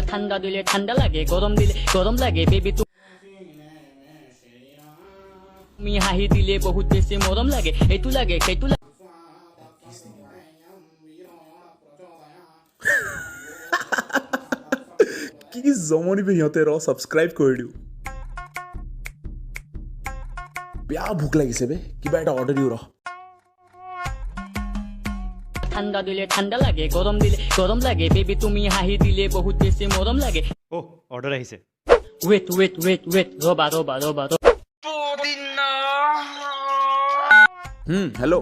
ঠাণ্ডা দিলে ঠাণ্ডা লাগে, গৰম দিলে গৰম লাগে, বেবী তুমি হাঁহি দিলে বহুত বেছি মৰম লাগে, এইটো লাগে সেইটো লাগে। কি কি জমনি বে সিহঁতে, ৰ ছাবস্ক্ৰাইব কৰি দিওঁ। বেয়া ভোক লাগিছে বে, কিবা এটা অৰ্ডাৰ দিওঁ ৰ। ঠাণ্ডা দিলে ঠাণ্ডা লাগে, গৰম দিলে গৰম লাগে, বেবী তুমি হাঁহি দিলে বহুত বেছি মৰম লাগে। অ' অৰ্ডাৰ আহিছে। ৱেইট ৱেইট ৱেইট ৱেইট, ৰ'বা ৰ'বা ৰ'বা ৰ'বা। হেল্ল'।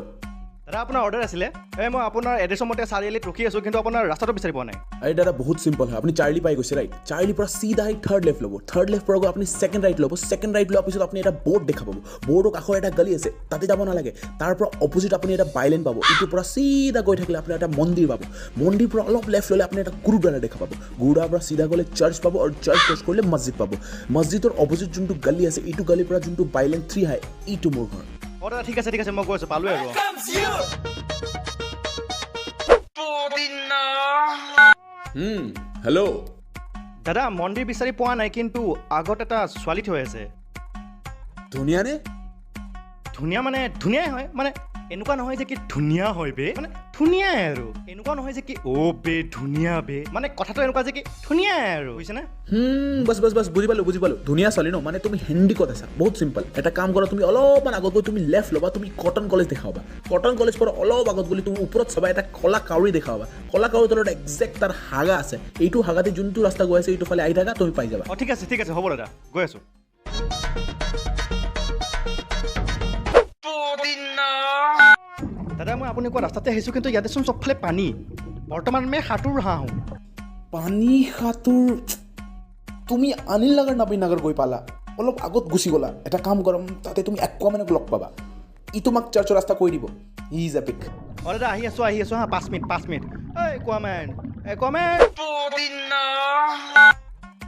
দাদা, আপোনাৰ অৰ্ডাৰ আছিলে। এই মই আপোনাৰ এড্ৰেছৰ মতে চাৰিআলিত ৰখি আছোঁ, কিন্তু আপোনাৰ ৰাস্তাটো বিচাৰি পোৱা নাই। আৰে দাদা, বহুত চিম্পল হয়। আপুনি চাৰ্লি পাই গৈছে, ৰাইট? চাৰ্লিৰ পৰা চিধা আহি থাৰ্ড লেফ্ট ল'ব। থাৰ্ড লেফ্ট পৰা গৈ আপুনি ছেকেণ্ড ৰাইট ল'ব। ছেকেণ্ড ৰাইট লোৱাৰ পিছত আপুনি এটা বৰ্ড দেখা পাব। বৰ্ডৰ কাষৰ এটা গলি আছে, তাতে যাব নালাগে। তাৰ পৰা অপজিট আপুনি এটা বাইলেন পাব। ইটোৰ পৰা চিধা গৈ থাকিলে আপুনি এটা মন্দিৰ পাব। মন্দিৰ পৰা অলপ লেফ্ট ল'লে আপুনি এটা গুৰুদ্বাৰা দেখা পাব। গুৰুদ্বাৰাৰ পৰা চিধা গ'লে চাৰ্চ পাব আৰু চাৰ্চ ক্ৰছ কৰিলে মছজিদ পাব। মছজিদৰ অপজিট যোনটো গলি আছে, এইটো গলিৰ পৰা যোনটো বাইলেন 3 আহে, এইটো মোৰ ঘৰ। অঁ দাদা, ঠিক আছে ঠিক আছে, মই গৈ আছোঁ, পালোৱে আৰু। হেল্ল'। দাদা, মন্দিৰ বিচাৰি পোৱা নাই, কিন্তু আগত এটা ছোৱালী থৈ আছে। ধুনীয়া নে? ধুনীয়া মানে ধুনীয়াই হয়, মানে এনেকুৱা নহয় যে কি ধুনীয়া হয় বে, মানে ধুনীয়াই আৰু। এনেকুৱা নহয় যে কি অ' বে ধুনীয়া বে, মানে কথাটো এনেকুৱা যে কি ধুনীয়াই আৰু, বুজিছেনে? বাছ বাছ বাছ, বুজি পালোঁ বুজি পালোঁ। ধুনীয়া ছোৱালী ন, মানে তুমি হেণ্ডিকত আছা। বহুত চিম্পল। এটা কাম কৰা, তুমি অলপমান আগত গৈ তুমি লেফ্ট ল'বা, তুমি কটন কলেজ দেখা পাবা। কটন কলেজ পৰা অলপ আগত গ'লে তুমি ওপৰত চাবা এটা কলা কাউৰী দেখা পাবা। কলা কাউৰীৰ তলত একজেক্ট তাৰ হাগা আছে। এইটো হাগাতে যোনটো ৰাস্তা গৈ আছে এইটো ফালে আহি থাকা, তুমি পাই যাবা। অঁ ঠিক আছে ঠিক আছে, হ'ব দাদা, গৈ আছোঁ। দাদা, মই আপুনি কোৱা ৰাস্তাতে আহিছোঁ, কিন্তু ইয়াতে চোন চবফালে পানী। বৰ্তমান মই সাঁতোৰ হাঁহো। পানী সাঁতোৰ? তুমি অনিল নগৰ নবীন নগৰ গৈ পালা, অলপ আগত গুচি গ'লা। এটা কাম কৰম, তাতে তুমি একুৱামেনক লগ পাবা। ই তোমাক চাৰ্চৰ ৰাস্তা কৈ দিব। He is epic. অঁ দাদা, আহি আছোঁ আহি আছোঁ, হা, 5 মিনিট 5 মিনিট। ঐ একুৱামেন, একুৱামেন।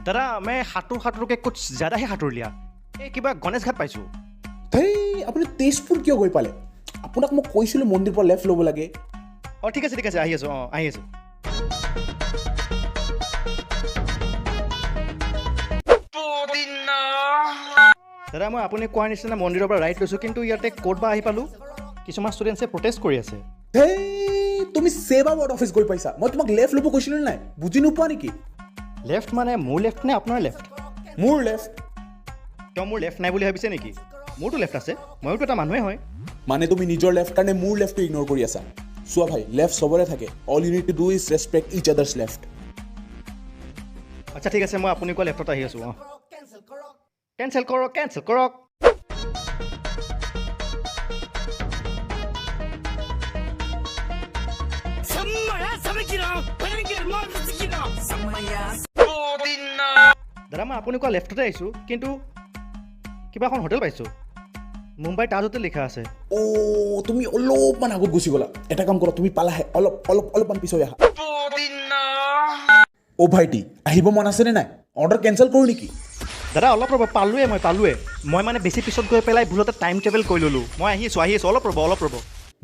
দাদা, মই সাঁতোৰ সাঁতোৰকৈ কুছ জ্যাদাহে সাঁতোৰ লিয়া। এই কিবা গণেশ ঘাট পাইছোঁ। ধেই, আপুনি তেজপুৰ কিয় গৈ পালে? আপোনাক মই কৈছিলোঁ মন্দিৰ পৰা লেফ্ট ল'ব লাগে। অঁ ঠিক আছে ঠিক আছে, আহি আছোঁ। অঁ আহি আছোঁ। দাদা, মই আপুনি কোৱাৰ নিচিনা মন্দিৰৰ পৰা ৰাইট লৈছোঁ, কিন্তু ইয়াতে ক'ত বা আহি পালোঁ। কিছুমান ষ্টুডেণ্টছে প্ৰটেষ্ট কৰি আছে। ধেই, তুমি সেৱা ৱাৰ্ড অফিচ গৈ পাইছা। মই তোমাক লেফ্ট ল'ব কৈছিলোঁ নাই? বুজি নোপোৱা নেকি? লেফ্ট মানে মোৰ লেফ্ট নে আপোনাৰ লেফ্ট? মোৰ লেফ্ট। কিয়, মোৰ লেফ্ট নাই বুলি ভাবিছে নেকি? মোৰতো লেফ্ট আছে, ময়োতো এটা মানুহে হয়। মানে তুমি নিজৰ লেফ্ট কাৰণে মোৰ লেফ্টটো ইগন'ৰ কৰি আছা। চোৱা ভাই, লেফ্ট চবৰে থাকে। All you need to do is respect each others left. আচ্ছা ঠিক আছে, মই আপুনি কোৱা লেফ্টত আহি আছোঁ। অঁ কেঞ্চেল কৰক, কেঞ্চেল কৰক। দাদা, মই আপুনি কোৱা লেফ্টতে আহিছোঁ, কিন্তু কিবা এখন হোটেল পাইছোঁ। মুম্বাই তাজ হোটেল লিখা আছে। অ' তুমি অলপমান আগত গুচি গ'লা। এটা কাম কৰা, তুমি পালাহে, অলপ অলপ অলপমান পিছৈ আহা। অ' ভাইটি, আহিব মন আছেনে নাই? অৰ্ডাৰ কেঞ্চেল কৰোঁ নেকি? দাদা অলপ ৰ'ব, পালোৱে মই, পালোৱে। মই মানে বেছি পিছত গৈ পেলাই ভুলতে টাইম ট্ৰেভেল কৰি ল'লোঁ। মই আহি আছোঁ আহি আছোঁ, অলপ ৰ'ব অলপ ৰ'ব।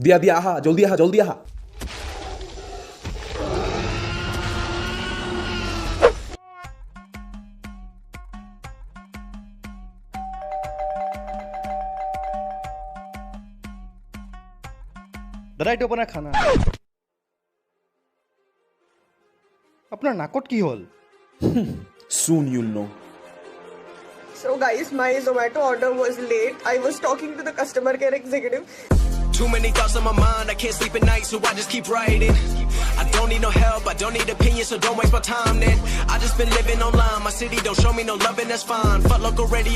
দিয়া দিয়া, আহা জল্দি আহা জল্দি আহা। দাদা, এইটো আপোনাৰ খানা। আপোনাৰ নাকত কি হ'ল? Soon you'll know. So guys, my Zomato order was late. I was talking to the customer care executive. Too many thoughts on my mind, I can't sleep at night, so I just keep writing. I don't need no help, I don't need opinions, so don't waste my time then. I just been living online, my city don't show me no love and that's fine. Fuck local radio.